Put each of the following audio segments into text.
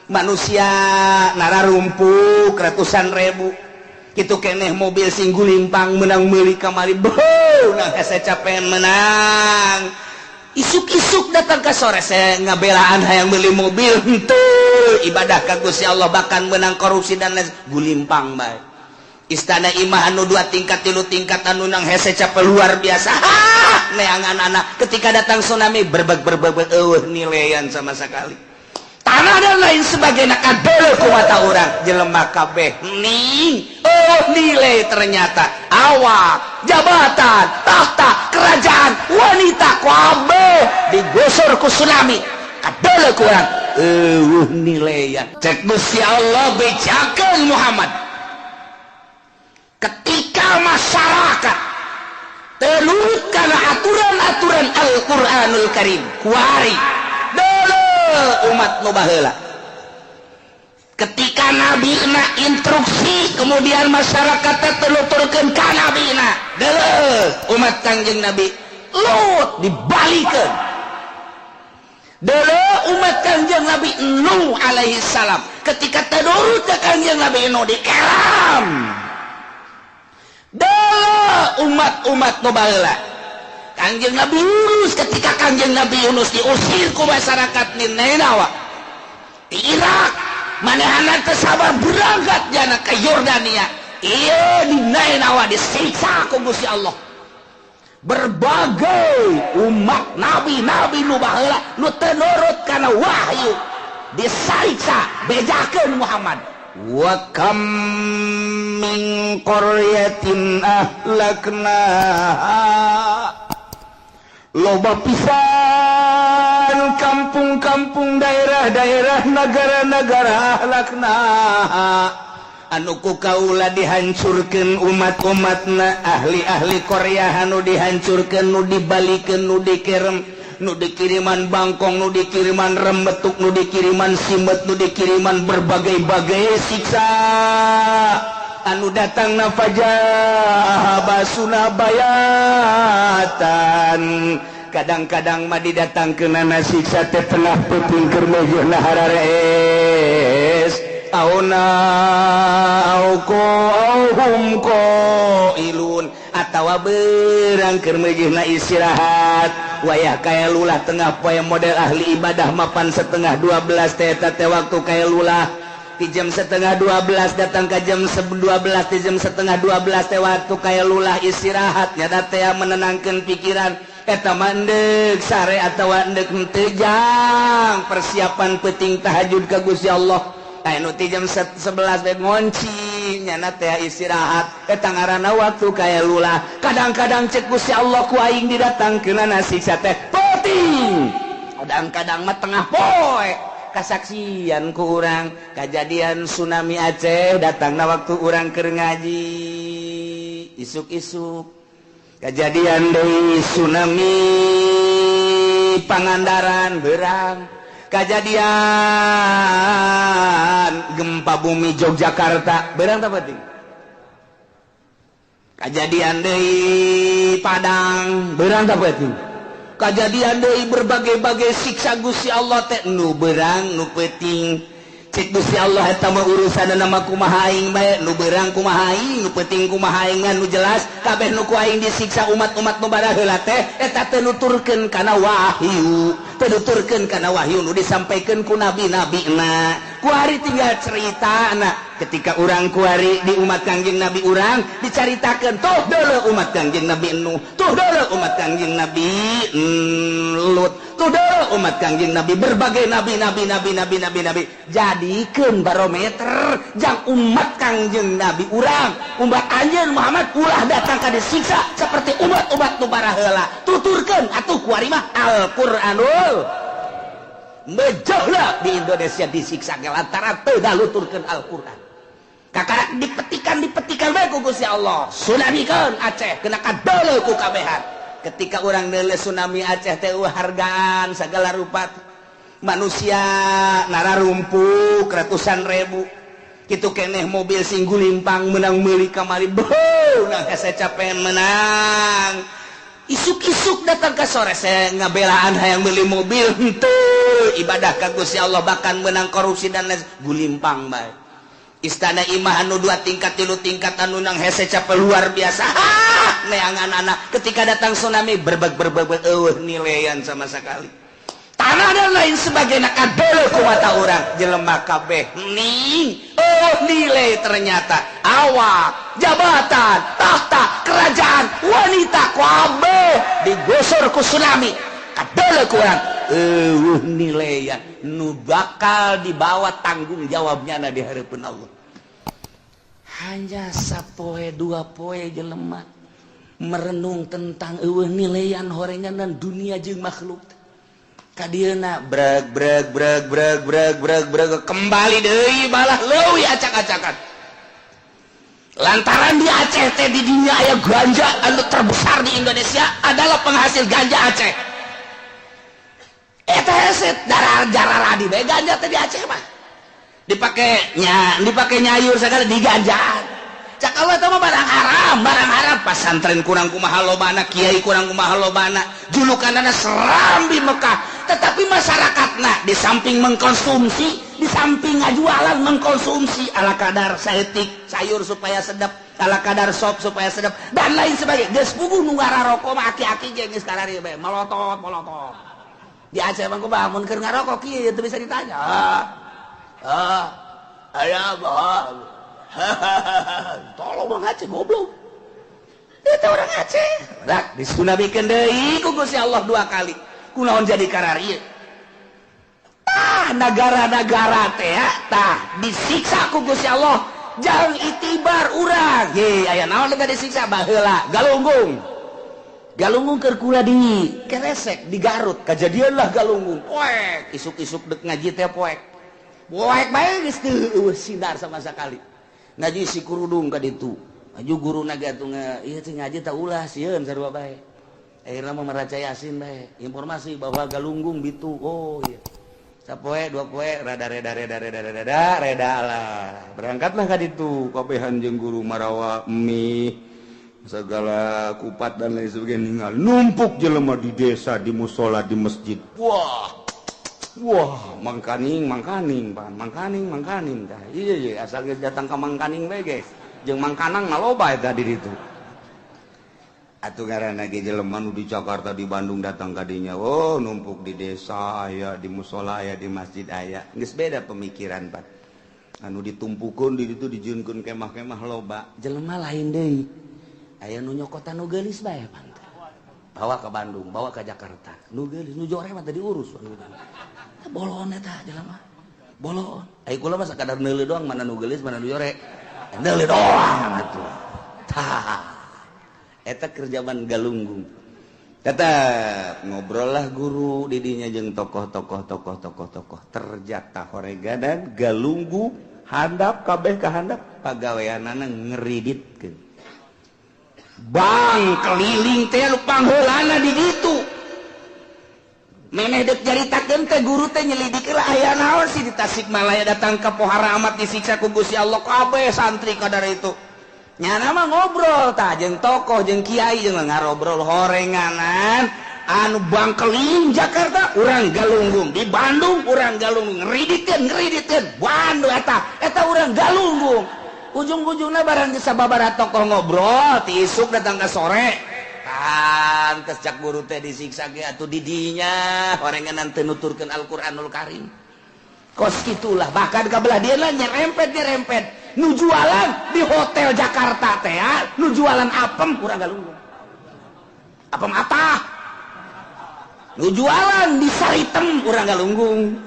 Manusia nararumpuk ratusan ribu gitu keneh, mobil sing gulimpang menang meuli kamari, beuh, nah hese capek menang. Isuk-isuk datang ke sore saya ngabelaan hayang beli mobil henteu ibadah ka Gusti Allah, bahkan menang korupsi dan lain gulimpang bae. Istana imah anu dua tingkat, tilu tingkat, anu nang hese capek luar biasa, neangan anak ketika datang tsunami berbeg berbeg, eueuh nilaian sama sekali, tanah dan lain sebagainya. Kadele ku mata urang jelema kabeh ning, oh, nilai ternyata awak, jabatan, tahta, kerajaan, wanita, kabeh digosor ku tsunami. Kadele ku urang eueuh nilaian. Cek Gusti Allah, bejakeun Muhammad, ketika masyarakat teu nurut kana aturan-aturan Al-Qur'anul Karim, kuari dulu umat nu baheula ketika nabi na instruksi, kemudian masyarakat teu nuturkeun ka nabi na, dulu umat Kangjeng Nabi Lut dibalikeun, dulu umat Kangjeng Nabi Nuh alaihi salam ketika teu nurut ka Kangjeng Nabi Nuh dikeram, dulu umat-umat nu baheula Kangjeng Nabi Yunus, ketika Kangjeng Nabi Yunus diusir ku masyarakat Ninawa di Irak, manehana teu sabar berangkat jana ke Yordania. Iya, di Ninawa disiksa ku Gusti Allah. Berbagai umat nabi-nabi nu baheula nu teu nurut kana wahyu disiksa. Bejakeun Muhammad, wa kam min qaryatin ahlaknaha, loba pisan kampung-kampung, daerah-daerah, negara-negara, ahlaknaha, anu ku kaula dihancurkan umat-umatna, ahli-ahli Korea anu dihancurkan, nu dibalikan, nu dikirim, nu dikiriman bangkong, nu dikiriman remetuk, nu dikiriman simet, nu dikiriman berbagai-bagai siksa anu datang na faja'a ba'suna bayatan. Kadang-kadang mah didatangkeunana siksa teh tengah peuting keur meujeuhna hararees auna au hum qailun atawa berang keur meujeuhna istirahat, wayah kailulah tengah poe. Model ahli ibadah mapan setengah 12 teh, teh waktu kailulah. Di jam setengah 12 datang ke jam 12, di jam setengah 12 teh waktu kailulah, istirahat nyata teh menenangkan pikiran. Eta mandek sare atau endek henteu, jang persiapan peting tahajud ka Gusti Allah. Anu ti jam 11 teh ngonci nyana teh istirahat, eta ngaranna waktu kailulah. Kadang-kadang cek Gusti Allah, ku aing didatangkeunana siksa teh peuting, kadang-kadang mah tengah poe. Kasaksian ku urang kejadian tsunami Aceh datangna waktu urang keur ngaji isuk-isuk. Kejadian deui tsunami Pangandaran berang, kejadian gempa bumi Yogyakarta berang tak penting, kejadian deui Padang berang tak penting, kejadian deui berbagai-bagai siksa Gusti Allah teh nu berang nu peuting. Cek Gusti Allah, eta mah urusan nama kumaha aing bae, nu berang kumaha aing, nu peuting kumaha aing. Nu jelas kabeh nu ku aing disiksa umat-umat nu baraheula teh eta teu nuturkeun kana wahyu, teu nuturkeun kana wahyu nu disampaikeun ku nabi-nabina. Kuari tinggal cerita na ketika urang kuari di umat Kangjeng Nabi urang dicaritakeun, tuh dulu umat Kangjeng Nabi Nuh, tuh dulu umat Kangjeng Nabi Lut, tuh dulu umat Kangjeng Nabi, berbagai nabi nabi nabi nabi nabi nabi. Jadikeun barometer jang umat Kangjeng Nabi urang, umat anjeun Muhammad, ulah datang ka disiksa seperti umat-umat nu baraheula. Tuturkeun atuh kuari mah Al-Qur'anul. Mejahlah di Indonesia disiksa lantaran teu nuturkeun Al-Qur'an. Kakara dipetikan dipetikan bae ku Gusti Allah. Tsunamikeun Aceh kena kadeuleu ku kabehan. Ketika urang deuleu tsunami Aceh teh hargaan segala rupa, manusia nararumpuk ratusan ribu gitu keneh, mobil sing gulimpang menang meuli kamari, beuh, nah hese capek menang. Isuk-isuk datang ke sore saya ngabelaan hayang beli mobil henteu, ibadah ka Gusti Allah bahkan menang korupsi dan lain gulimpang bae. Istana imah anu dua tingkat, tilu tingkat, anu nang hese capek luar biasa. Ah, neangan anak ketika datang tsunami berbeg berbeg, eueuh nilaian sama sekali. Tanah dan lain sebagainya kadele ku mata urang jelema kabeh ning oh nilai. Ternyata awak, jabatan, tahta, kerajaan, wanita, kabeh digosor ku tsunami. Kadele ku urang eueuh nilaian. Nu bakal dibawa tanggung jawabnya na di hadapan Allah hanya sapoe dua poe jelema merenung tentang eueuh nilaian horengan dan dunia jeung makhluk. Kadieuna breg breg breg breg breg breg breg, kembali deui malah leuwih acak-acakan lantaran di Aceh teh di dunia aya ganja anu terbesar di Indonesia adalah penghasil ganja Aceh. Eta hese darah jarah di bae ganja teh di Aceh mah dipake nya, dipake nyayur segala di ganjaan. Cak Allah itu mah barang haram, barang haram. Pasantren kurang kumaha lobana, kiai kurang kumaha lobana, julukanana Serambi Mekah, tetapi masyarakatna di samping mengkonsumsi, di samping ngajualan, mengkonsumsi ala kadar saeutik sayur supaya sedap, ala kadar sop supaya sedap, dan lain sebagainya. Geus puguh nu ngararokok mah aki-aki ge geus kararieu bae melotot melotot. Di Aceh mah kumaha mun keur ngarokok kieu teu bisa ditanya. Ah ah, aya bah, tolong orang Aceh goblok itu, orang Aceh dak disunamikeun deui ku Gusti Allah dua kali. Kunaon jadi kararieu? Tah, negara-negara teh tah disiksa ku Gusti Allah jangan itibar urang. Ye, aya naon teh disiksa baheula? Galunggung. Galunggung keur kula di Keresek di Garut, kajadianlah Galunggung poek. Isuk-isuk dek ngaji teh poek poek bae, geus teu sinar sama sekali. Ngaji si kurudung ka ditu aju guru naga tuh ieu teh ngaji tak ulah sieun sarua bae. Akhirnya mah meraca Yasin bae, informasi bahwa Galunggung bitu. Oh iya, sapoe dua poe rada reda reda reda reda reda lah, berangkatlah ka ditu kabehan jeung guru marawa mie segala kupat dan lain sebagainya. Ninggal numpuk jelema di desa, di musola, di masjid. Wah wah, mangkaning mangkaning pan mangkaning mangkaning dah. Iya iya, asal geus datang ke mangkaning bae guys jeung mangkanang mah loba eta di ditu atuh. Ngaranna ge jelema nu di Jakarta, di Bandung datang ka dinya. Oh, numpuk di desa aya, di musola aya, di masjid aya. Geus beda pemikiran pan anu ditumpukeun di ditu, dijieunkeun kemah-kemah loba jelema. Lain deui, aya nu nyokotan nu geulis bae pan, bawa ke Bandung, bawa ke Jakarta. Nu geulis, nu jore mah tadi diurus. Bolon eta jelema bolon. Ai kula mah sakadar neuleuh doang, mana nu geulis, mana nu jore, neuleuh doang atuh. Tah, eta keur zaman Galunggung. Tetap ngobrol lah guru didinya jeung tokoh-tokoh tokoh tokoh tokoh. Terjata horeganan Galunggu handap kabeh ka handap pagaweanana ngeriditkeun bank keliling teh. Nu pangheulana di ditu memeh dek nyaritakeun teh guru teh nyelidiki lah, aya naon sih di Tasikmalaya datang ke pohara amat disiksa ku Gusti Allah kabeh santri kadar itu. Nyana mah ngobrol tah jeung tokoh, jeung kiai, jeung ngarobrol horenganan anu bank keliling Jakarta urang Galunggung, di Bandung urang Galunggung, ngeriditkeun ngeriditkeun Bandung eta eta urang Galunggung. Ujung-ujungnya barang sababaraha tokoh ngobrol ti isuk datang ke sore, pantes cak guru teh disiksa ge atuh didinya horenganan teu nuturkeun Al-Qur'anul Karim. Kos gitulah. Bahkan ka belah dieu lah nyerempet nyerempet nu jualan di hotel Jakarta teh ya, nu jualan apem urang Galunggung, apem atah. Nu jualan di Saritem urang Galunggung,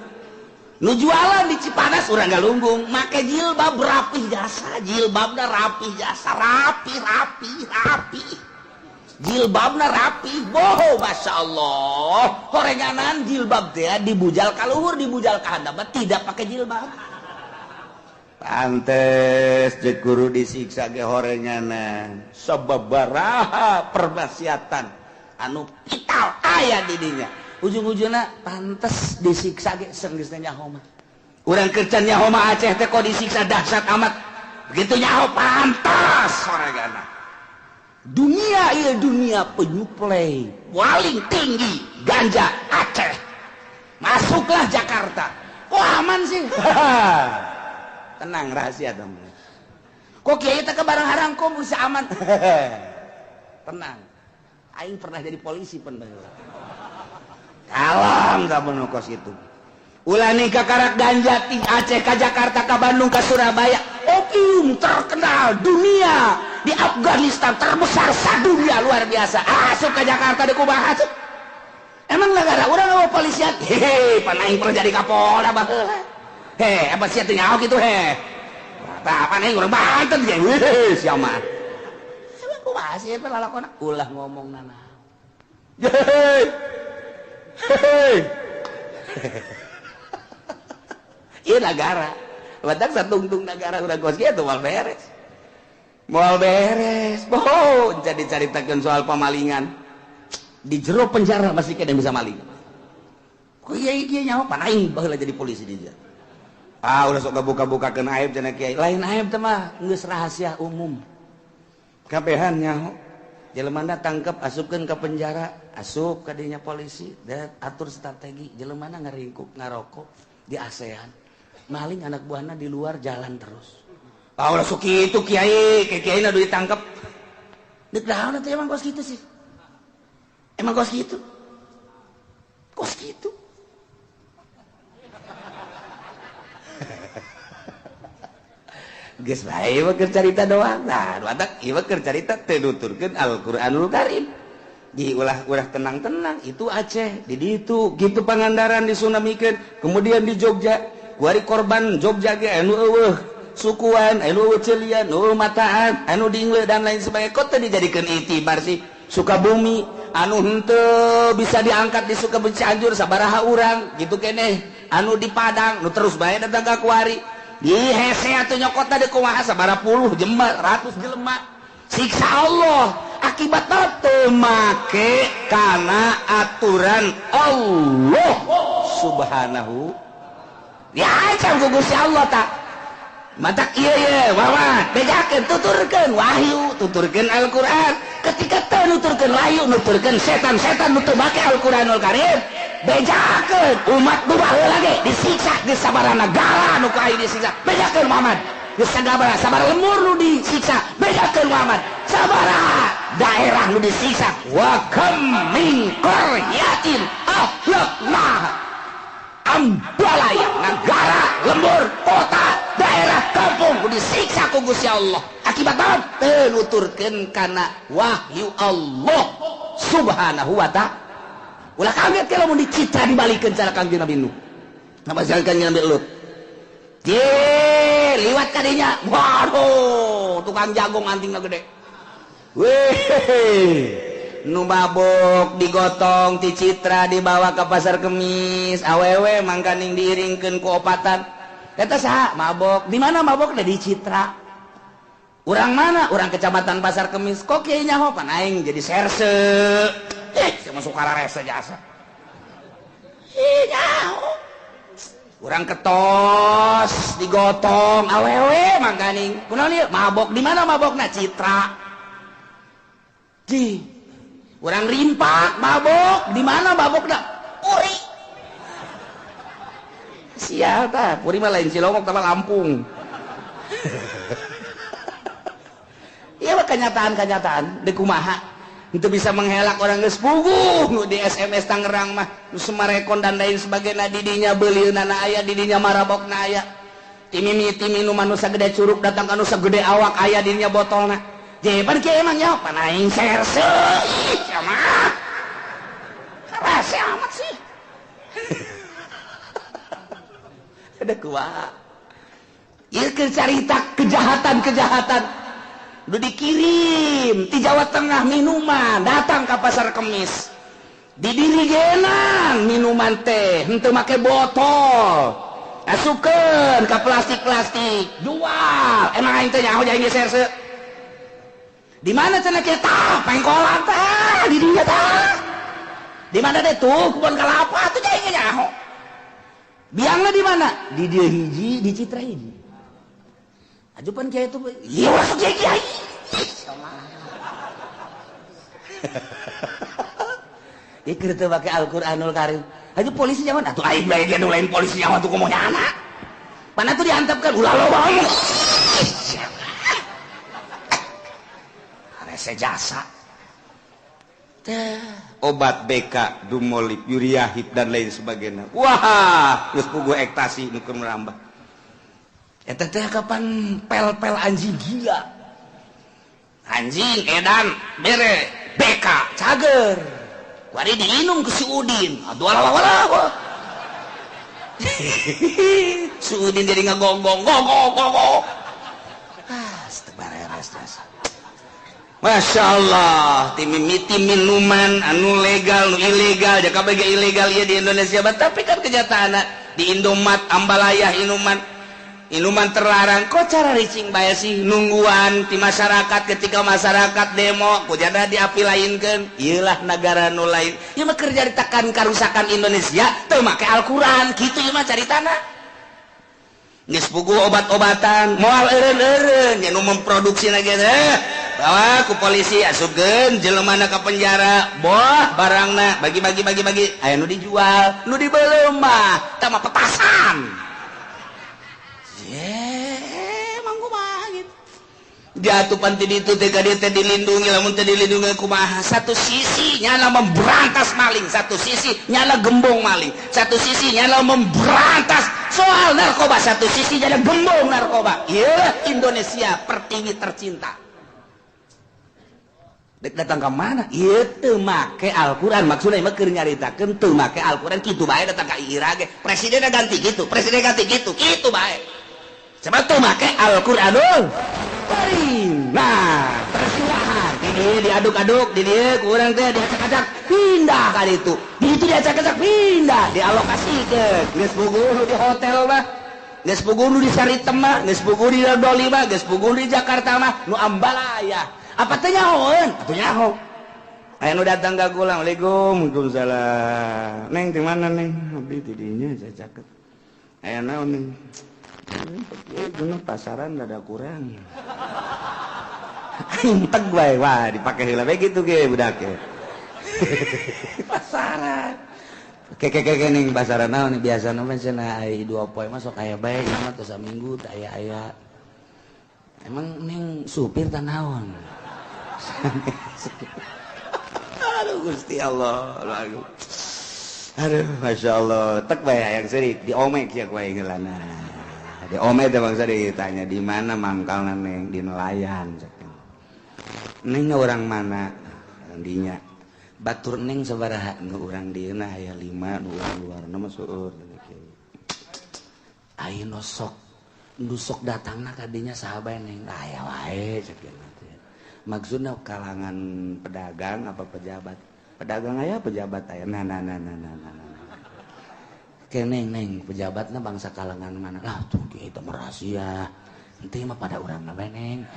nu jualan di Cipanas urang Galunggung, make jilbab rapih jasa, jilbabna rapih jasa, rapi rapi rapi jilbabna rapi. Boho, masya Allah, horenganan jilbab teh dibujal ka luhur, dibujal ka handap, tidak pakai jilbab. Pantes cek guru disiksa ge horenganan sababaraha permaksiatan anu vital aya di dinya. Ujung-ujungna pantes disiksa ge senggeus nyaho mah. Urang kerja nyaho mah Aceh teh kok disiksa dahsyat amat begitu, nyaho pantas horenganan. Dunia ieu dunia penyuplai paling tinggi ganja Aceh. Masuklah Jakarta. Kok aman sih? Tenang, rahasia dong. Kok kiai teh ke barang harang kok bisa aman? Tenang. Aing pernah jadi polisi pen baheula. Kalam samun kos itu. Ulah nikah karak ganja ti Aceh ka Jakarta ka Bandung ka Surabaya. Opium terkenal dunia di Afghanistan terbesar sadunia luar biasa. Asup ka Jakarta di kumaha asup. Emang negara urang eueuh polisian? Hehe, pan aing pernah jadi Kapolda baheula. Heh, apa sia teu nyaho kitu heh. Tah pan aing urang Banten ge. Heuh, sia mah. Emang kumaha sih eta lalakona? Ulah ngomong nana. Hei. Hei. Ieu nagara. Batak satungtung nagara urang kos kieu moal beres. Moal beres. Boh, jadi caritakeun soal pemalingan. Di jero penjara masih kena bisa maling. Kok kiai kiai nyaho pan aing baheula jadi polisi di dieu. Ah, ulah sok buka-bukakeun aib cenah kiai. Lain aib teh mah geus rahasia umum. Kabehan nyaho. Jelemana tangkep asupkeun ka penjara, asup ka dinya polisi, dan atur strategi jelemana ngaringkuk ngarokok di ASEAN. Maling anak buahna di luar jalan terus. Ah, ulah sok kitu kiai, kiai na ditangkep. Deuk naon atuh emang kos kitu sih? Emang kos gitu? Kos gitu? Geus bae mah keur carita doang. Nah, batak ieu mah keur carita teu nuturkeun Al-Qur'anul Karim. Di ulah-ulah tenang-tenang itu Aceh, di ditu gitu Pangandaran disunamikeun, kemudian di Jogja, kuari korban Jogja ge anu eueuh sukuan, anu eueuh ceulian, eueuh mataan, anu dingle dan lain sebagainya. Kok teu dijadikeun itibar sih? Sukabumi anu henteu bisa diangkat di Sukabumi Cianjur sabaraha urang gitu keneh, anu di Padang nu terus bae datang ka kuari di hese atuh nyokotna di kumaha sabaraha puluh jelema, ratus jelema siksa Allah akibatna teu make kana aturan Allah Subhanahu diancam ku Gusti Allah tak matak ieu ye wawan bejakeun tuturkeun wahyu tuturkeun Al-Qur'an. Ketika teu nuturkeun wahyu nuturkeun setan-setan nu teu make Al-Qur'anul Karim bejakeun umat nu baheula ge disiksa di sabaraha nagara nu ku aing disiksa bejakeun Muhammad geus sagabara sabaraha lemur nu disiksa bejakeun Muhammad sabaraha daerah nu disiksa wa kam min qaryatin ahlaknaha ambalaya nagara lembur kota daerah kampung disiksa ku Gusti Allah akibat naon teu nuturkeun kana wahyu Allah Subhanahu wa ta'ala. Ulah kaget kalau mun dicitra dibalikeun cara Kangjeng Nabi Nuh nama Kangjeng Nabi Lut ye liwat kadinya waduh tukang jagung antingna gede weh nu mabok digotong ti Citra dibawa ke Pasar Kemis awewe mangkaning diiringkeun ku opatan eta saha mabok di mana mabokna di Citra urang mana urang kecamatan Pasar Kemis kok kiai nyaho pan aing jadi serse ih sama sukararese jasa ih nyaho urang ketos digotong awewe mangkaning kunaon ieu mabok di mana mabokna Citra di urang rimpak mabok di mana mabokna Puri sial tah Puri mah lain Cilongok tah Lampung. Ieu mah kenyataan-kenyataan deuk kumaha henteu bisa menghelak orang geus puguh nu di SMS Tangerang mah nu Semarekon dan lain sebagainya di dinya beulieunana aya di dinya marabokna aya timimiti minuman nu sagede curug datang ka nu sagede awak aya di dinya botolna. Jeban kieu emang nyaho pan aing serse ih sia mah rese amat sih. Ada kumaha ieu keur carita kejahatan-kejahatan nu dikirim ti Jawa Tengah minuman datang ka Pasar Kemis didirigenan minuman teh henteu make botol asupkeun ka plastik-plastik jual emang aing teh nyaho aing serse di mana cenah kieu tah pengkolan tah di dinya tah di mana deh tuh kebon kelapa tuh aing nyaho biangna di mana di dieu hiji di Citra hiji ajupan kiai itu iya masuk kiai kiai Ieu keur teu make Al-Qur'anul Karim. Hayu polisi nyaman atuh aing bae ge nu lain polisi nyaman tuh kumaha anak. Mana tuh diantepkeun ulah loba omong. Rese jasa. Teh obat BK, Dumolip, Yuriahip dan lain sebagainya. Wah, geus puguh ektasi nu keur merambah. Eta teh kapan pel-pel anjing gila. Anjing edan bere BK cager. Kuari diinum ke si Udin. Aduh alah alah. Si Udin jadi ngagonggong gonggong gonggong. Ah, beres jasa. Masya Allah, timimiti minuman anu legal, nu ilegal, jaka bagi ilegal ya di Indonesia, tapi kan kenyataan di Indomat, Ambalayah minuman, minuman terlarang. Kok cara ricing bae sih nungguan di masyarakat ketika masyarakat demo, kujana diapilainkeun, ieulah negara nu lain. Ieu mah keur caritakan karusakan Indonesia, teu make Al-Qur'an, kitu ieu mah caritana. Geus puguh obat-obatan, moal eureun-eureun, nya nu memproduksi lagi teh. Bawa ku polisi asupkeun jelemana ka penjara, boh barangna bagi-bagi bagi-bagi, aya nu dijual, nu dibeuleum mah tah mah petasan. Ye, emang kumaha gitu. Jatuh panti ditu teh ka dieu teh dilindungi, lamun teh dilindungi kumaha? Satu sisi nyala memberantas maling, satu sisi nyala gembong maling, satu sisi nyala memberantas soal narkoba, satu sisi nyala gembong narkoba. Ieu Indonesia pertiwi tercinta. Dek datang ke mana? Ieu teu make Al-Qur'an, maksudna mah keur nyaritakeun teu make Al-Qur'an kitu bae datang ka ira ge. Presidenna ganti kitu, presiden ganti kitu, kitu bae. Sebab teu make Al-Qur'anul Karim. Nah, tersilahan. Ini diaduk-aduk, di dieu ku urang teh diacak-acak, pindah ka ditu. Di ditu diacak-acak, pindah, dialokasikeun. Geus puguh di hotel mah, geus puguh di Saritem mah, geus puguh di Doli mah, geus puguh di Jakarta mah, nu Ambalaya. Apa teh nyahoeun? Atuh nyaho. Aya nu datang ka kula, "Assalamualaikum." Waalaikumsalam. Neng di mana neng? Abdi di dinya cacaket. Aya naon neng? Ieu pasaran rada kurang. Aing teg bae, wah dipake heula bae kitu ge budak ge. Pasaran. Keke ning pasaran naon biasana mah cenah ai 2 poe mah sok aya bae ieu mah teh saminggu teh aya-aya. Emang neng supir teh naon? Aduh Gusti Allah. Aduh Masya Allah. Tek bae hayang seurik diomek sia ku aing heulana. Diomek teh bangsa ditanya di mana mangkalna neng, di nelayan. Neng orang mana? Orang dinya. Batur neng sabaraha? Nu urang dieuna aya 5, nu urang luarna mah seueur. Aya nu sok nu sok datangna ka dinya saha bae neng? Aya wae cek teh. Maksudna kalangan pedagang apa pejabat? Pedagang aya, pejabat aya. Nah nah nah nah nah nah. Ke neng neng pejabatna bangsa kalangan mana? Lah tuh kita mah rahasia. Ente mah pada urangna bae neng.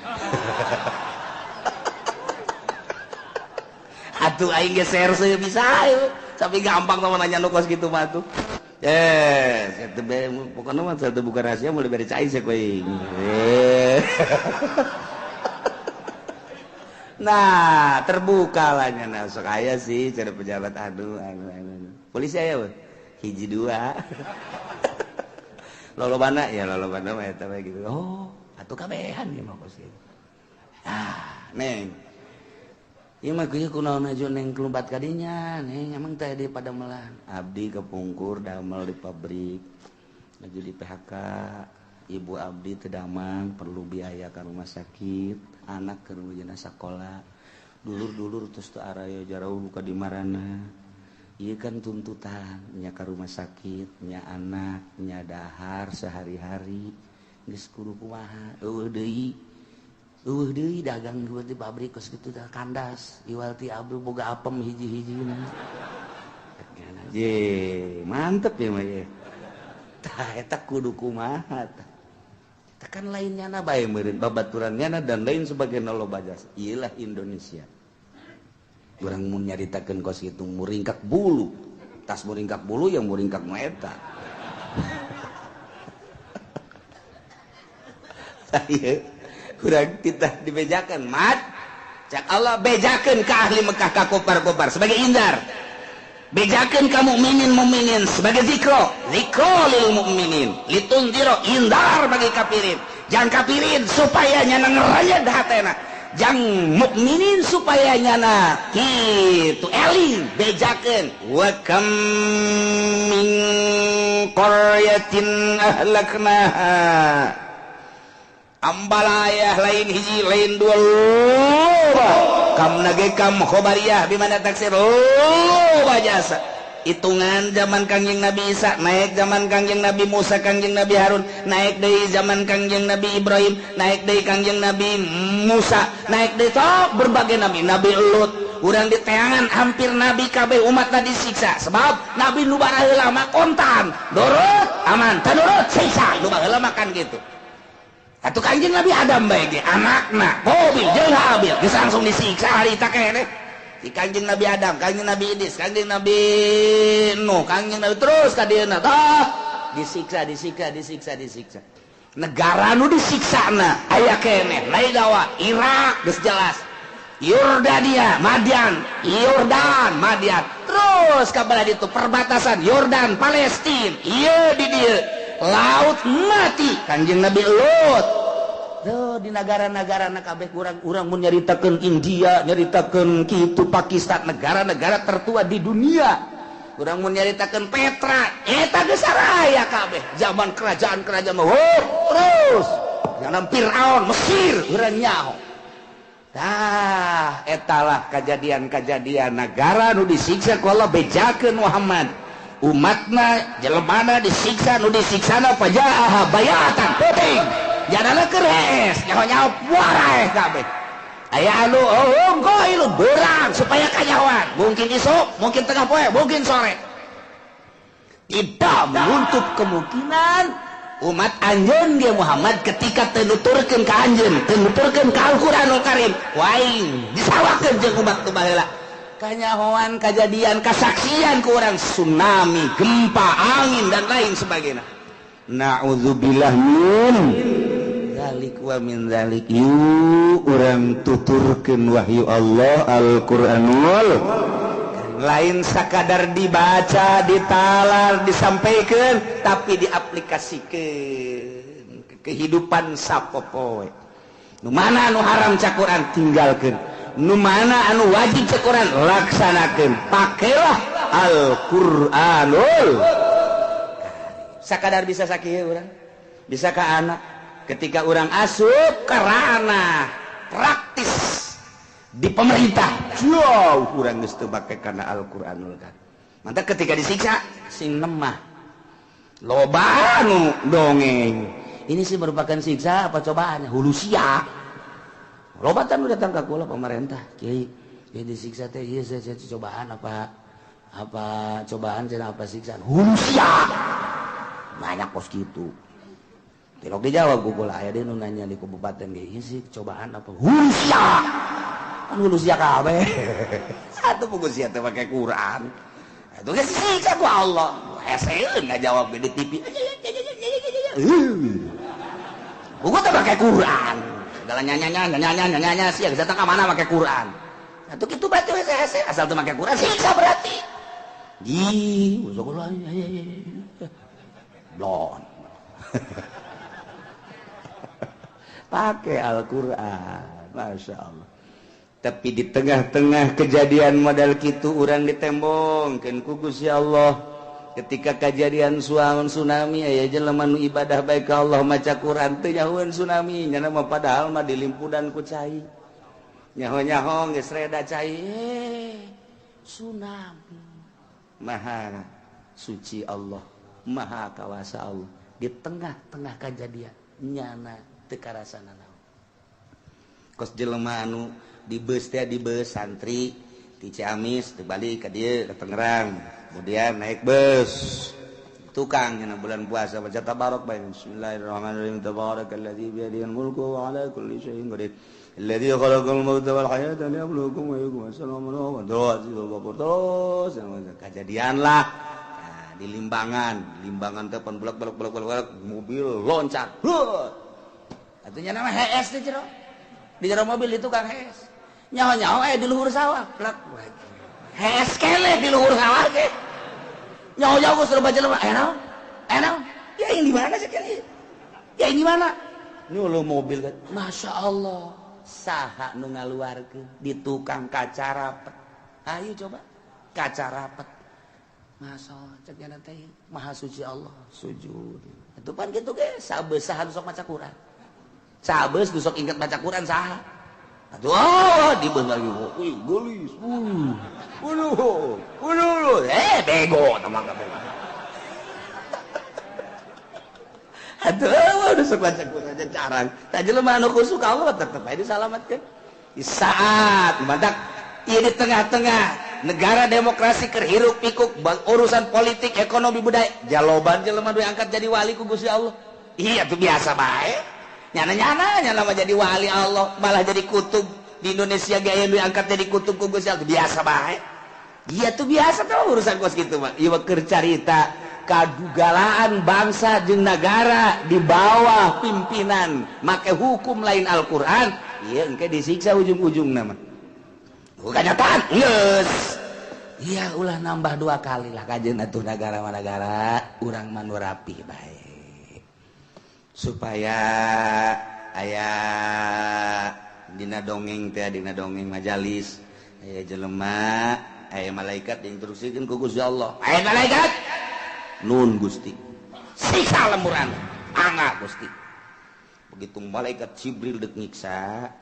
Atuh aing ge serse bisa ayo. Tapi gampang sama nanya nu kos kitu mah tuh. Eh, teu pokona mah teu buka rahasia mulai bere cai sia ku aing. Nah, terbuka lah nya sok aya sih cara pejabat aduh anu anu. Polisi aya we. Hiji dua. Lolobana ya lolobana mah eta bae gitu. Oh, atuh kabehan ieu mah kos kitu. Ah, neng. Ieu mah kieu kunaon aju neng kelumpat ka dinya, neng emang teh di padamelan. Abdi kepungkur damel di pabrik. Laju di PHK. Ibu abdi teu damang perlu biaya ka rumah sakit, anak keur nujuna sakola. Dulur-dulur terus teu araya jarauh ka di marana. Ieu kan tuntutan nya ka rumah sakit, nya anak, nya dahar sehari-hari. Geus kudu kumaha, eueuh deui. Eueuh deui dagang di pabrik kos kitu teh kandas, iwal ti abdi boga apem hiji-hijina. Ye, mantep ya mah ye. Tah eta kudu kumaha tah. Tekan lainnya na bae meureun babaturan nyana dan lain sebagainya loba jasa. Ieulah Indonesia. Urang mun nyaritakeun kos kitu muringkak bulu. Tas muringkak bulu yang muringkak nu eta. Tah ieu urang titah dibejakeun mat. Cak Allah bejakeun ka ahli Mekah ka kopar-kopar sebagai indar. Bejakeun ka mukminin mukminin sebagai zikro, zikro lil mukminin, litunziro indar bagi kafirin. Jang kafirin supaya nyana ngerayat hatena. Jang mukminin supaya nyana kitu eling bejakeun wa kam min qaryatin ahlaknaha. Ambalayah lain hiji lain dua loba kam nage kam khobariyah bimana taksir loba jasa hitungan zaman Kangjeng Nabi Isa naik zaman Kangjeng Nabi Musa Kangjeng Nabi Harun naik deui zaman Kangjeng Nabi Ibrahim naik deui Kangjeng Nabi Musa naik deui top berbagai nabi Nabi Lut urang diteangan hampir nabi kabeh umatna disiksa sebab nabi nu baraheula mah kontan nurut aman tanurut siksa nu baheula mah kan gitu. Atuh Kangjeng Nabi Adam bae ge anakna Qabil jeung Habil geus langsung disiksa harita keneh. Di Kangjeng Nabi Adam, Kangjeng Nabi Idris, Kangjeng Nabi Nuh, Kangjeng Nabi terus ka dieuna tah disiksa disiksa disiksa disiksa. Negara nu disiksana aya keneh Naidawa, Irak geus jelas. Yordania, Madian, Yordan, Madian. Terus ka bala ditu perbatasan Yordan, Palestina. Ieu di dieu Laut Mati Kangjeng Nabi Lut. Tuh di negara-negara na kabeh urang mun nyaritakeun India, nyaritakeun kitu Pakistan, negara-negara tertua di dunia. Urang mun nyaritakeun Petra, eta geus saraya kabeh. Zaman kerajaan-kerajaan mah terus. Zaman Firaun, Mesir, urang nyaho. Tah, etalah kejadian-kejadian negara nu disiksa ku Allah bejakeun Muhammad. Umatna jelemana disiksa nu disiksana fajaaha bayatan peuting jadana keur hees nyaho-nyaho waraeh kabeh aya anu ongkoh ilu beurang supaya kanyahoan mungkin isuk mungkin tengah poe mungkin sore tidak menutup kemungkinan umat anjeun ge Muhammad ketika teu nuturkeun ka anjeun teu nuturkeun ka Al-Qur'anul Karim waing disawakeun jeung umat nu baheula kanyahoan kejadian kesaksian ke orang tsunami gempa angin dan lain sebagainya. Na'udzubillah min dzalik wa min dzalik. Yu urang tuturkeun wahyu Allah Al-Qur'anul lain sakadar dibaca ditalar disampaikan tapi diaplikasikeun ke kehidupan sapopoe. Nu mana nu haram cak Quran tinggalkeun, nu mana anu wajib cek Quran laksanakeun, pakailah Al-Qur'anul. Sakadar bisa sakieu urang bisa ka anak ketika urang asup ke ranah praktis di pemerintah jauh urang geus teu make kana Al-Qur'anul Karim. Mantap ketika disiksa sing lemah loba anu dongeng ini sih merupakan siksa apa cobaan hulu sia. Lobatan udah datang ke kula pemerintah, kiai, ya disiksa teh, iya saya cobaan apa cobaan cenah apa siksaan, hulu sia, banyak pos gitu. Tilok dijawab ku kula, aya deui nu nanya di kabupaten ge, iya sih cobaan apa, hulu sia, kan hulu sia kabeh. Satu buku sia teh make Quran, itu geus disiksa ku Allah, heseun ngajawab di TV, buku teh make Quran. Segala nyanyi sih, datang ke mana pakai Quran. Atau gitu berarti hese asal tuh pakai Quran siksa berarti. Di, blon. Pakai Al-Quran, masya Allah. Tapi di tengah-tengah kejadian modal kitu urang ditembongkeun ku Gusti Allah. Ketika kejadian tsunami aya jelema nu ibadah baik ka Allah maca Quran teu nyahoeun tsunami nya mah padahal mah dilimpudan ku cai. Nyaho-nyaho geus reda cai tsunami. Maha suci Allah, maha kawasa Allah. Di tengah-tengah kejadian nyana teu karasana naon. Kos jelema anu di beus teh di beus santri di Ciamis teu balik ka dieu ka Tangerang. Kemudian naik bus tukang nya bulan puasa baca tabarok bae bismillahirrahmanirrahim tabarakalladzi biyadihil mulku wa ala kulli syai'in qadir alladzi khalaqal mauta wal hayata liyabluwakum ayyukum ahsanu amala terus kejadian lah nah, di Limbangan Limbangan teh pan bulak-bulak mobil loncat. Atunya nama HS di jero. Di jero mobil itu Kang HS. Nyaho-nyaho aya di luhur sawah. Plek. Hees keneh di luhur sawah ge. Nyaho-nyaho geus loba jelema. Aya naon? Aya naon? Ya yang di mana sih kali? Ya ini mana? Nyuluh mobil kan. Masya Allah. Saha nu ngaluarkeun di tukang kaca rapet. Ayo coba kaca rapet. Masya Allah, cek nyana teh maha suci Allah, sujud. Itu pan gitu ge, sabeus saha nu sok maca Quran. Sabeus nu sok inget baca Quran saha. Atuh oh, dibeus lagi. Wih, geulis. Waduh. Waduh. Bego tamang kabeh. Aduh, udah sok baca Quran aja carang. Tak jelema anu khusuk Allah tetep aja disalamatkeun. Di saat mantak ieu di tengah-tengah negara demokrasi keur hiruk pikuk urusan politik, ekonomi, budaya, jaloban jelema nu angkat jadi wali ku Gusti Allah. Iya tuh biasa bae. Nyana-nyana nyana mah jadi wali Allah, malah jadi kutub di Indonesia ge aya nu angkat jadi kutub ku Gusti Allah, biasa bae. Iya tuh biasa tuh urusan kos kitu mah. Ieu keur carita kadugalaan bangsa jeung nagara di bawah pimpinan make hukum lain Al-Qur'an, ieu engke disiksa ujung-ujungna mah. Bukan nyataan, geus. Iya ulah nambah dua kali lah kajeun atuh nagara mah nagara urang mah nu rapih bae. Supaya aya dina dongeng teh dina dongeng majalis aya jelema aya malaikat diinstruksikeun ku Gusti Allah. Aya malaikat nun Gusti. Siksa lemburan angga Gusti. Begitu malaikat Jibril dek nyiksa,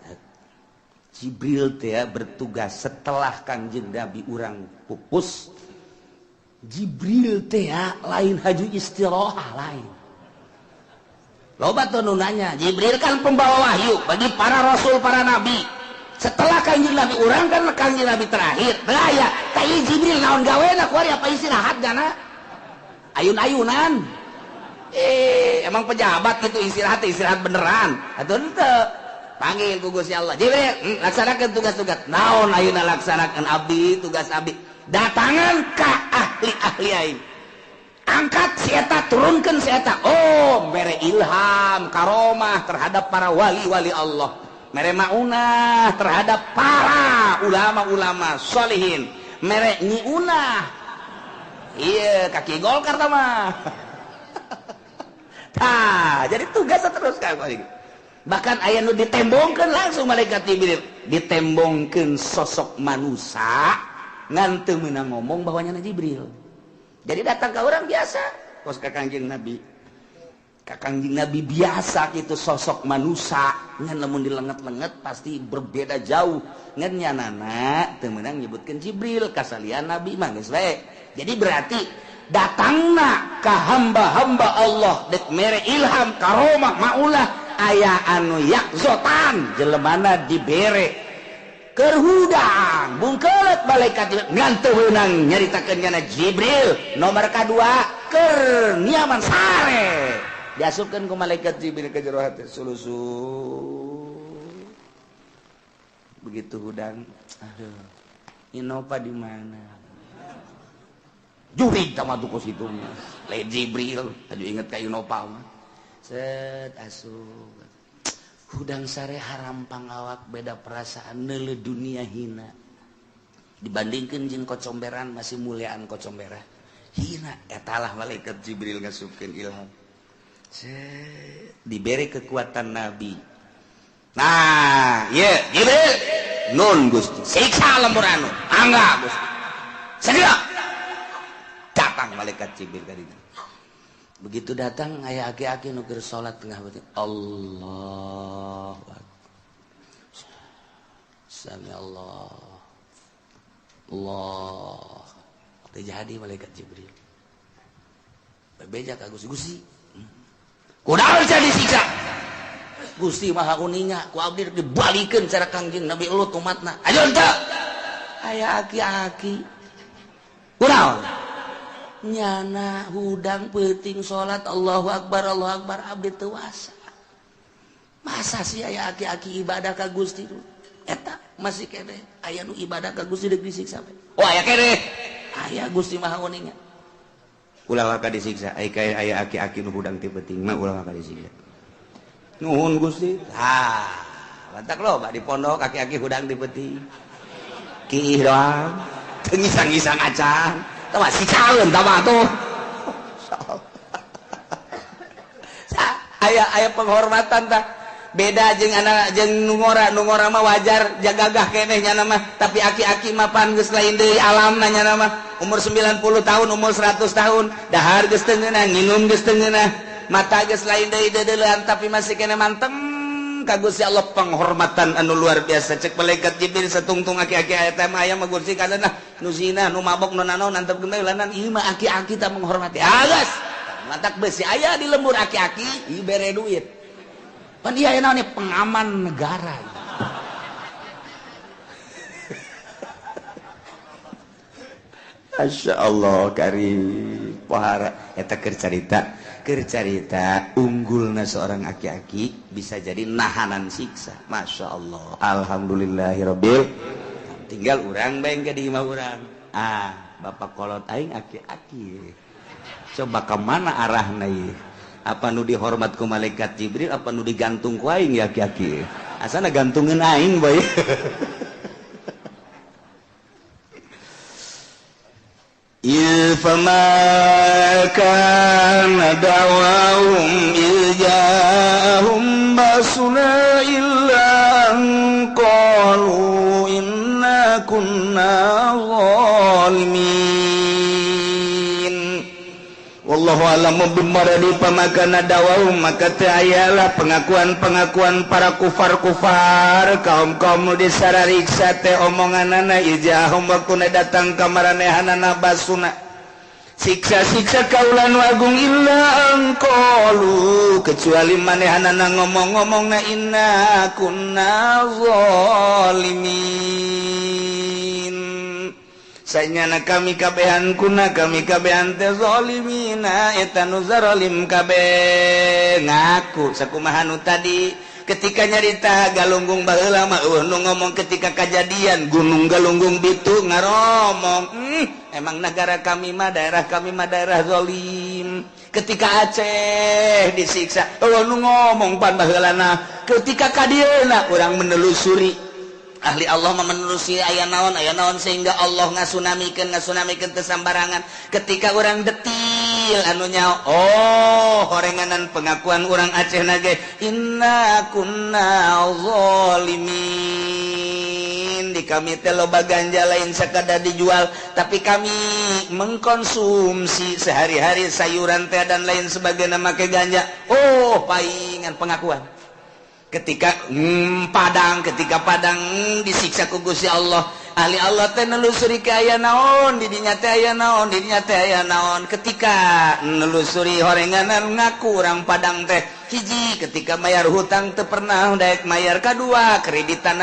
Jibril teh bertugas setelah Kangjeng Nabi urang pupus. Jibril teh lain haju istirahat lain. Loba tuh nu nanya, Jibril kan pembawa wahyu bagi para rasul, para nabi. Setelah Kangjeng Nabi urang kan Kangjeng Nabi terakhir. Teu aya, tah Jibril naon gawena kuari apa istirahat jana? Ayun-ayunan. Emang pejabat gitu istirahat, istirahat beneran. Atuh henteu. Panggil ku Gusti Allah. Jibril, laksanakan tugas-tugas. Naon ayeuna laksanakan abdi, tugas abdi. Datangan ka ahli-ahli aing. Angkat si eta, turunkeun si eta. Oh, mere ilham, karomah terhadap para wali-wali Allah. Mere maunah terhadap para ulama-ulama solihin. Mere nyiunah. Iya, kaki Golkar mah. Tah, jadi tugasnya terus kan. Bahkan aya nu ditembongkeun langsung malaikat Jibril, ditembongkeun sosok manusia ngan teu meunang ngomong bahwa nyana Jibril. Jadi datang ke orang biasa, kos ka Kangjeng Nabi. Ka Kangjeng Nabi biasa gitu sosok manusia, ngan lamun dilenget-lenget pasti berbeda jauh. Ngan nyanana teu meunang nyebutkeun Jibril kasalian Nabi mah geus bae. Jadi berarti datangna ka hamba-hamba Allah dek mere ilham karomah maulah aya anu yakzotan jelemana dibere kerhudang bungkelet malaikat ngan teu meunang nyaritakeun nyana Jibril nomor kadua keur niaman sare diasupkeun ku malaikat Jibril ke jero hati sulusu begitu hudang aduh Innova di mana jurig sama tuh kos itu lain Jibril aduh inget ka Innova mah set asup hudang sare harampang awak beda perasaan neuleuh dunia hina dibandingkeun jeung kocomberan masih muliaan kocomberan hina eta lah malaikat Jibril ngasupkeun ilham set diberi kekuatan nabi. Nah ieu Jibril nun Gusti siksa lembur anu angga Gusti segera datang malaikat Jibril tadi. Begitu datang aya aki-aki nu keur salat tengah beuting. Allahu akbar. Sami Allah. Allah. Teu jadi malaikat Jibril. Bebeja ka Gusti, Gusti. Kunaon sia disiksa? Gusti Maha Uninga, ku abdi dibalikeun cara Kangjeng Nabi Lut umatna. Ayo henteu. Aya aki-aki. Kunaon? Nyana hudang peuting salat Allahu akbar abdi teu wasa. Masa sih aya aki-aki ibadah ka Gusti eta masih keneh aya nu ibadah ka Gusti deuk disiksa. Oh aya keneh. Aya Gusti Maha Uninga. Ulah ka disiksa ai ka aya aki-aki nu hudang teu peuting mah ulah ka disiksa. Nuhun Gusti. Ah, Matak loba di pondok aki-aki hudang di peuting. Kiih doang. Teu ngisang-ngisang acan. Tah mah siksaeun tah mah tuh. Aya aya penghormatan tah. Beda jeung anak jeung nu ngora, nu ngora mah wajar jagagah keneh nyana mah, tapi aki-aki mah pan geus lain deui alamna nyana mah. Umur 90 tahun, umur 100 tahun, dahar geus teu ngeunah, nginum geus teu ngeunah, mata geus lain deui deudeulean tapi masih keneh manteng ka Gusti Allah penghormatan anu luar biasa. Cek malaikat Jibril satungtung aki-aki aya teh mah aya mah kursi kadeunah nu zina, nu mabok, nu nanaon antep geuna ieu mah aki-aki tah menghormati. Ah geus, matak beusi aya di lembur aki-aki ieu bere duit. Pan ieu aya naon pengaman negara. Masya Allah karim pohara eta keur carita unggulna seorang aki-aki bisa jadi nahanan siksa. Masya Allah, alhamdulillahirabbil. Tinggal urang bae ke di imah urang. Ah, bapak kolot aing aki-aki. Coba ke mana arahna ieu? Apa nu dihormat ku malaikat Jibril, apa nu digantung ku aing ya aki-aki? Asana gantungeun aing bae. فما كان دعواهم إذ جاءهم بأسنا إلا أن قالوا إنا كنا ظالمين. Wallahu a'lamu bimaradi pamakana dawahum, maka teu ayalah pengakuan-pengakuan para kufar-kufar kaum-kaum nu disarariksa teh omonganana ijahum waktuna datang ka maranehanana basuna siksa-siksa kaula nu agung illa angqalu kecuali manehanana ngomong-ngomongna inna kunna zalimin. Sanyana kami kabehan kuna kami kabehan teh zalimina eta nu zalim kabeh ngaku sakumaha nu tadi ketika nyarita Galunggung baheula mah eueuh nu ngomong ketika kajadian Gunung Galunggung bitu ngaromong emang negara kami mah daerah kami mah daerah zalim. Ketika Aceh disiksa eueuh nu ngomong pan baheulana ketika kadieuna urang menelusuri ahli Allah menelusuri aya naon sehingga Allah ngasunamikeun teu sambarangan. Ketika urang detil anu nyaho oh horenganan pengakuan urang Aceh nage inna kunna zalimin. Di kami teh loba ganja lain sakadar dijual tapi kami mengkonsumsi sehari-hari sayuran teh dan lain sebagainya make ganja. Oh paingan pengakuan. Ketika Padang, ketika Padang disiksa ku Gusti Allah, ahli Allah teh nelusuri ka aya naon, di dinya teh aya naon, di dinya teh aya naon. Ketika nelusuri horenganan ngaku urang Padang teh hiji ketika mayar hutang teu pernah daek mayar, kadua kreditan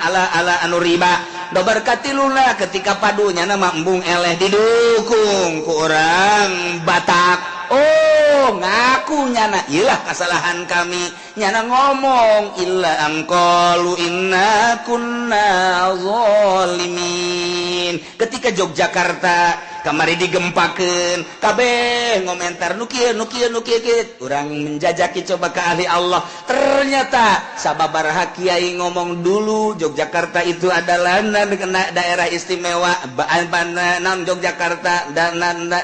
ala-ala anu riba. Dobar katiluna ketika padunya nama embung eleh didukung ku urang Batak. Oh ngaku nyana ilah kesalahan kami, nyana ngomong illa angqalu inna kunna zalimin. Ketika Yogyakarta kamari digempakeun kabeh ngomentar nu kieu nu kieu nu kieu kieu, urang menjajaki coba ke ahli Allah, ternyata sababaraha kiai ngomong dulu Yogyakarta itu adalah daerah istimewa, non Yogyakarta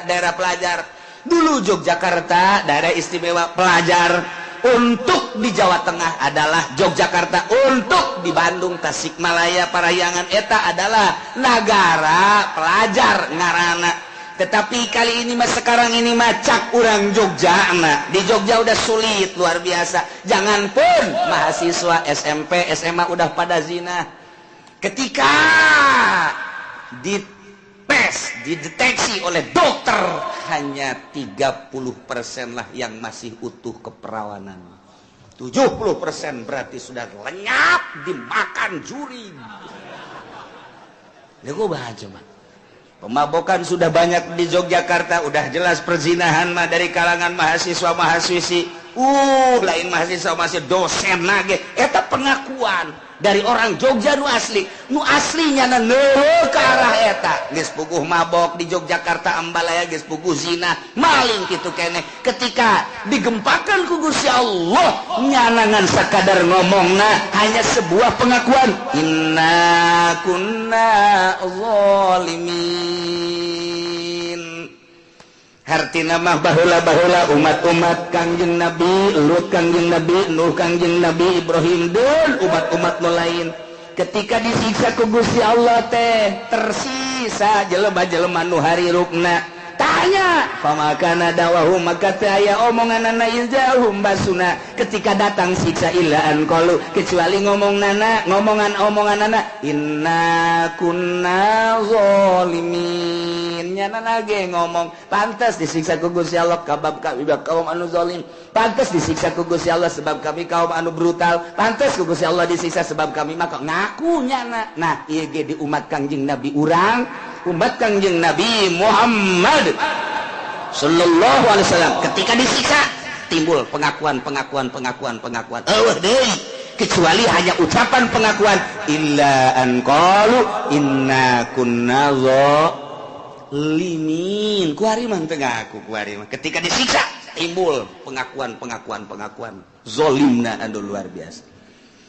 daerah pelajar. Dulu Yogyakarta daerah istimewa pelajar, untuk di Jawa Tengah adalah Yogyakarta, untuk di Bandung, Tasikmalaya, Parahyangan eta adalah negara pelajar ngarana. Tetapi kali ini mah sekarang ini mah cak urang Jogja na. Di Jogja udah sulit luar biasa. Jangan pun mahasiswa SMP, SMA udah pada zina. Ketika dites, dideteksi oleh dokter hanya 30% lah yang masih utuh keperawanan. 70% berarti sudah lenyap dimakan juri. Lha kok coba. Pemabokan sudah banyak di Yogyakarta, udah jelas perzinahan mah dari kalangan mahasiswa mahasiswi. Lain mahasiswa masih dosen lagi. Eta pengakuan. Dari orang Jogja nu asli, nu aslinya na neureuk ka arah eta. Geus puguh mabok di Yogyakarta ambalaya, geus puguh zina, maling kitu keneh. Ketika digempakan ku Gusti Allah, nyanangan sakadar ngomongna hanya sebuah pengakuan, inna kunna zalimin. Hartina mah baheula-baheula umat-umat Kangjeng Nabi Lut, Kangjeng Nabi Nuh, Kangjeng Nabi Ibrahim dan umat-umat nu lain ketika disiksa ku Gusti Allah teh tersisa jelema-jelema nu harirupna. Tanya pamakana dawahum, maka teu aya omonganana iljahum basuna ketika datang siksa illa an qalu, kecuali ngomongnana, ngomongan omonganana inna kunna zalimin. Nyana ge ngomong pantas disiksa ku Gusti Allah kabab kami kaum anu zalim, pantas disiksa ku Gusti Allah sebab kami kaum anu brutal, pantas ku Gusti Allah disiksa sebab kami maka ngaku nyana. Nah ieu ge di umat Kangjeng Nabi urang, umat Kangjeng Nabi Muhammad sallallahu alaihi wasallam ketika disiksa timbul pengakuan pengakuan pengakuan pengakuan. Eueuh deui kecuali hanya ucapan pengakuan illa an qalu inna kunna zalimin. Kuari mah teu ngaku, kuari mah ketika disiksa timbul pengakuan pengakuan pengakuan zolimna anu luar biasa.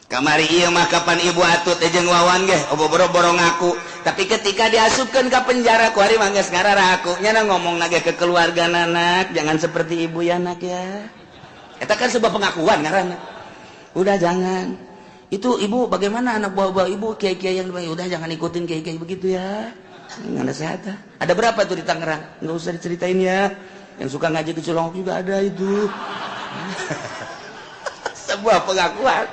Kamari ieu mah kapan ibu atut jeung Wawan ge boro-boro ngaku, tapi ketika diasupkeun ka penjara kuari mah geus ngararaku. Nyana ngomong ge ke keluarga, "Anak, jangan seperti ibu ya, nak ya." Eta kan sebuah pengakuan ngaranna. Udah jangan. Itu ibu bagaimana anak buah-buah ibu kiai-kiai yang udah jangan ikutin kiai-kiai begitu ya. Nggak sehat. Ada berapa tuh di Tangerang? Nggak usah diceritain ya. Yang suka ngaji ke Cilongok juga ada itu. Sebuah pengakuan.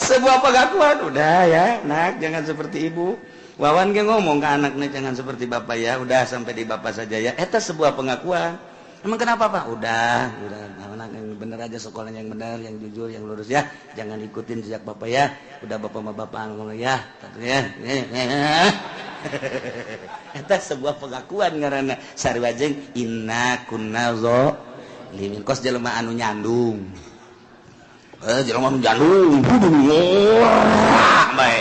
Sebuah pengakuan, udah ya, nak, jangan seperti ibu. Wawan ge ngomong ke anaknya, jangan seperti bapak ya, udah sampai di bapak saja ya. Eta sebuah pengakuan. Emang kenapa, Pak? Udah, anak yang bener aja, sekolahnya yang benar, yang jujur, yang lurus ya. Jangan ikutin jejak bapak ya. Udah bapak sama bapak ngomong ya. Ya. Eta sebuah pengakuan ngaranna. Sarua jeung inna kunna zalimin. Kos jelema anu nyandung. Jelema anu nyandung, kudu ngora bae.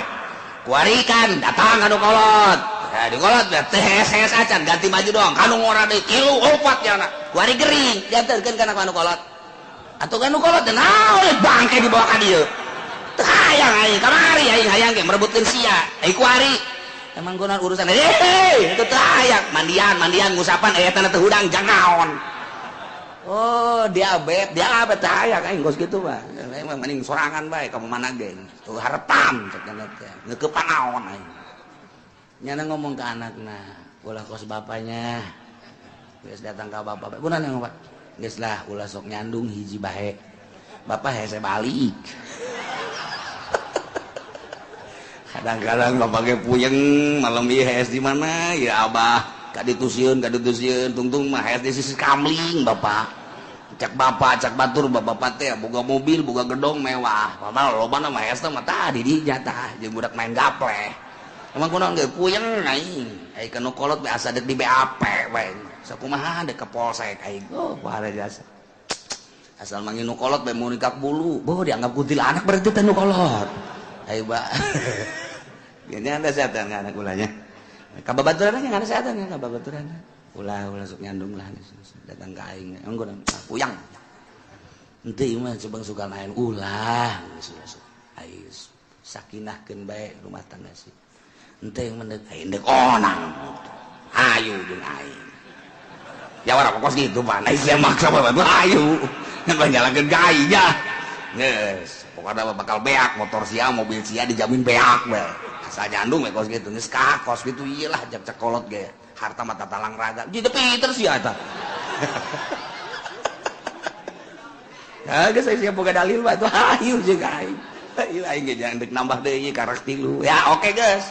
Kuari kan datang anu kolot. Ya di kolot teh hes acan ganti baju doang. Kanu ngora deui tilu opat nya. Kuari gering, diantarkeun kana anu kolot. Atuh anu kolot teh naon bangke dibawa ka dieu. Teu hayang aing kamari, aing hayang ge merebutkeun sia. Ai kuari emang guna urusan itu teu hayang mandian mandian ngusapan eta teu hudang jang naon. Oh, diabet, diabet teu hayang aing kos kitu mah. Emang mending sorangan bae kamu mana ge. Tuh harepan cek teh. Ngeukepan naon aing. Nyana ngomong ke anakna, ulah kos bapaknya. Geus datang ka bapak. Gunana yang Pak? Geus lah ulah sok nyandung hiji bae. Bapak hese balik. Kadang-kadang bapak ge puyeng malam ieu hees di mana? Ya abah, kaditu sieun tungtung mah hees di sisi kamling bapak. Cak bapak, cak batur bapak teh boga mobil, boga gedong mewah. Padahal lobana mah hees teh mah tadi di jatah jeung budak main gaple. Emang kunaon ge puyeng aing. Ai kanu kolot be asa deuk di BAP we. Sakumaha deuk ke polsek aing. Oh, bahaya jasa. Asal manggil nu kolot be mun nikak bulu. Boh dianggap kuntilanak berarti teh nu kolot. Ayo, Pak. Ini anda setan nggak anak ulahnya? Kababaturan nggak ada setan nggak kababaturan. Ulah ulah sok nyandung lah datang ke aing. Emang gua puyang. Ente mah coba suka main ulah sok. Aing sakinahkeun bae rumah tangga sih. Ente yang mendek aing dek onang. Ayu jeung aing. Ya ora kos gitu Pak. Aing sia maksa bae ayu. Ngan jalankeun ka aing ya. Geus, pokokna bakal beak motor sia, mobil sia dijamin beak we. Asal nyandung we kos gitu. Geus ka kos gitu ieu lah jak cekolot ge. Harta mata talang raga. Jadi pinter sia eta. Nah, geus sia boga dalil mah tuh ayu jeung aing. Ayu aing ge jangan dek nambah deui karak tilu. Ya oke geus.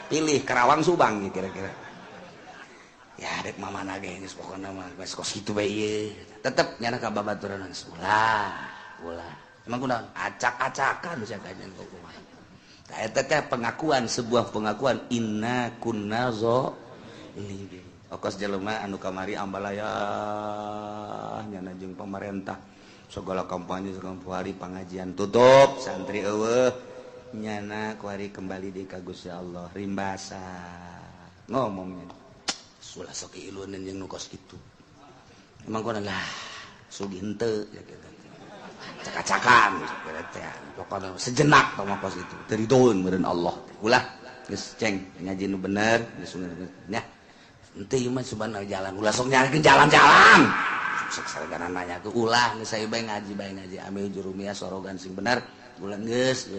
Pilih Karawang Subang kira-kira. Ya dek mamana ge geus pokona mah geus kos kitu bae ieu. Tetep nyana ka babaturan geus ulah, ulah. Emang kunaon? Acak-acakan sia kajian kumaha. Tah eta teh pengakuan, sebuah pengakuan inna kunna zalimin. Okos jelema anu kamari ambalaya nyana jeung pamarentah. Segala kampanye segala hari pengajian tutup, santri eueuh. Nyana kuari kembali di ka Gusti Allah rimbasa ngomongnya. Sulah sok ilunan jeung nu kos kitu. Emang kono lah sugih henteu ya kitu. Caka-cakan teh. Pokona sejenak tong kos itu. Teridoeun meureun Allah. Ulah geus ceng ngaji nu bener geus nya. Henteu ieu mah subhanallah jalan ulah sok nyarikeun jalan-jalan. Sok saragana nanya ke ulah geus saya bae ngaji amil jurumiyah sorogan sing bener ulah geus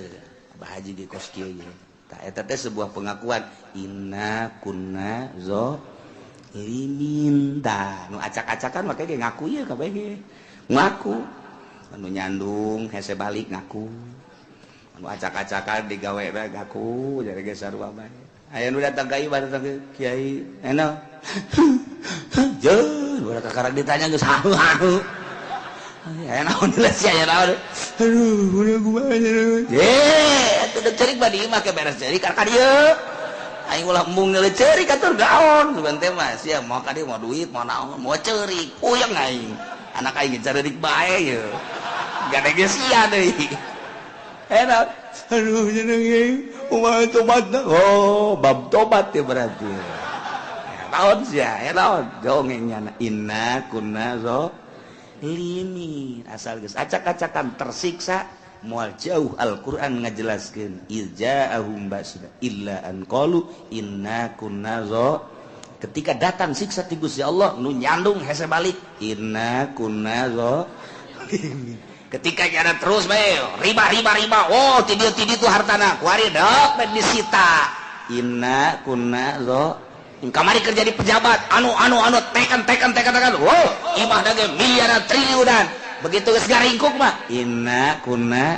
Abah Haji di kos kieu ye. Tah eta teh sebuah pengakuan inna kunna zalimin. Tah nu acak-acakan make ge ngaku ieu kabeh ge. Ngaku anu nyandung hese balik ngaku. Anu acak-acakan digawe bae ngaku jadi ge sarua bae. Aya nu datang ka ieu datang ke kiai enak. Jeun urang kakarek ditanya geus hahu-hahu. Aya naon jelas aya naon. Aduh, udah kumaha. Ye, atuh deuk ceurik badi imah ke beres ceurik ka dieu. Aing ulah embung ngeuleuh ceurik atuh gaon sugan teh mah sia moal ka dieu moal duit moal naon moal ceurik. Puyeng aing. Anak aing ceurik bae ye. Gade ge sia deui. Enak. Aduh jeneng ieu kumaha tobatna? Oh, bab tobat ya berarti. Ya naon sia, ya naon. Dongeng nyana inna kunna zalimin. Asal geus acak-acakan tersiksa moal jauh Al-Qur'an ngajelaskeun irja'ahum ba'suna illa an qalu inna kunna zo. Ketika datang siksa ti Gusti Allah nu nyandung hese balik inna kunna zalimin. Ketika nyana terus bae riba riba riba oh ti dieu ti ditu hartana kuari dok disita inna kunna zo. Kamari kerja di pejabat anu anu anu tekan tekan tekan tekan wow imah dage miliaran triliunan begitu geus garingkuk mah inna kunna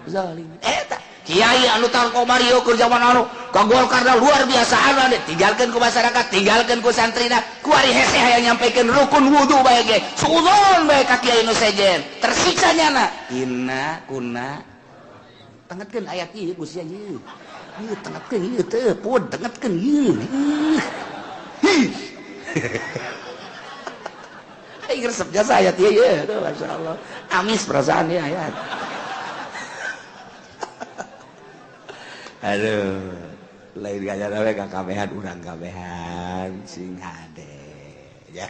zalimin. Eta kiai anu tahun kamari keur zaman anu ka Golkar luar biasa anu tinggalkeun ku masyarakat tinggalkeun ku santrina kuari hese hayang nyampikeun rukun wudu bae ge suudzon bae ka kiai nu sejen tersiksa nyana inna kunna. Tengetkeun ayat ieu Gusti ieu ieu tengetkeun ieu teu pun tengetkeun ieu. Aing resep jasa ayat ieu ye aduh masyaallah amis perasaan ieu ayat. Aduh lain gaya we kakabehan urang kabehan sing hade ya.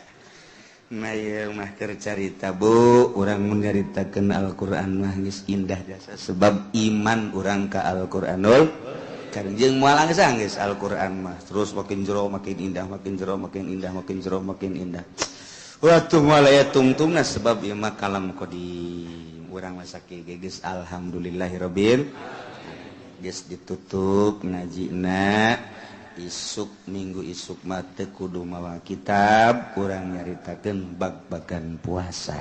Nah ieu mah keur carita Bu, urang mun nyaritakeun Al-Qur'an mah geus indah jasa sebab iman urang ka Al-Qur'anul Karim jeung moal anggeus Al-Qur'an mah terus makin jero makin indah makin jero makin indah makin jero makin indah. Waktu moal aya tungtungna sebab ieu mah kalam qadim. Urang mah sakieu geus alhamdulillahirabbil geus ditutup ngajina. Isuk minggu isuk mah teu kudu mawa kitab, urang nyaritakeun bag-bagan puasa.